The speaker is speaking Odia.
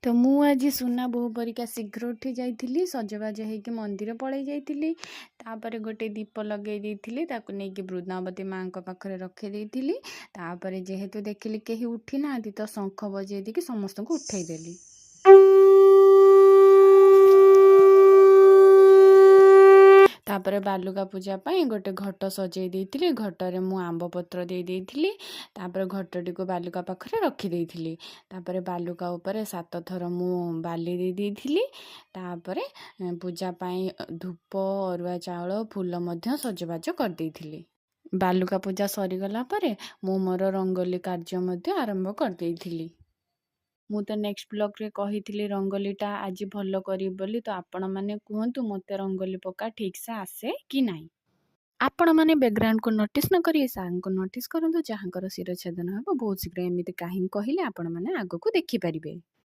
ତ ମୁଁ ଆଜି ସୁନା ବୋହୂ ପରିକା ଶୀଘ୍ର ଉଠି ଯାଇଥିଲି, ସଜବାଜ ହେଇକି ମନ୍ଦିର ପଳେଇ ଯାଇଥିଲି। ତାପରେ ଗୋଟେ ଦୀପ ଲଗେଇ ଦେଇଥିଲି, ତାକୁ ନେଇକି ବୃନ୍ଦାବତୀ ମାଆଙ୍କ ପାଖରେ ରଖେଇ ଦେଇଥିଲି। ତାପରେ ଯେହେତୁ ଦେଖିଲି କେହି ଉଠି ନାହାନ୍ତି, ତ ଶଙ୍ଖ ବଜେଇ ଦେଇକି ସମସ୍ତଙ୍କୁ ଉଠେଇଦେଲି। ତାପରେ ବାଲୁକା ପୂଜା ପାଇଁ ଗୋଟେ ଘଟ ସଜେଇ ଦେଇଥିଲି। ଘଟରେ ମୁଁ ଆମ୍ବ ପତ୍ର ଦେଇ ଦେଇଥିଲି। ତାପରେ ଘଟଟିକୁ ବାଲୁକା ପାଖରେ ରଖିଦେଇଥିଲି। ତାପରେ ବାଲୁକା ଉପରେ 7 ଥର ମୁଁ ବାଲି ଦେଇ ଦେଇଥିଲି। ତାପରେ ପୂଜା ପାଇଁ ଧୂପ, ଅରୁଆ ଚାଉଳ, ଫୁଲ ମଧ୍ୟ ସଜବାଜ କରିଦେଇଥିଲି। ବାଲୁକା ପୂଜା ସରିଗଲା ପରେ ମୁଁ ମୋର ରଙ୍ଗୋଲି କାର୍ଯ୍ୟ ମଧ୍ୟ ଆରମ୍ଭ କରିଦେଇଥିଲି। ମୁଁ ତ ନେକ୍ସଟ ବ୍ଲଗ୍ରେ କହିଥିଲି ରଙ୍ଗୋଲିଟା ଆଜି ଭଲ କରିବି ବୋଲି, ତ ଆପଣମାନେ କୁହନ୍ତୁ ମୋତେ ରଙ୍ଗୋଲି ପକା ଠିକ୍ସେ ଆସେ କି ନାହିଁ। ଆପଣମାନେ ବ୍ୟାକଗ୍ରାଉଣ୍ଡକୁ ନୋଟିସ୍ ନ କରି ସାର୍ଙ୍କୁ ନୋଟିସ୍ କରନ୍ତୁ, ଯାହାଙ୍କର ଶିରଛେଦନ ହେବ ବହୁତ ଶୀଘ୍ର। ଏମିତି କାହିଁକି କହିଲେ ଆପଣମାନେ ଆଗକୁ ଦେଖିପାରିବେ।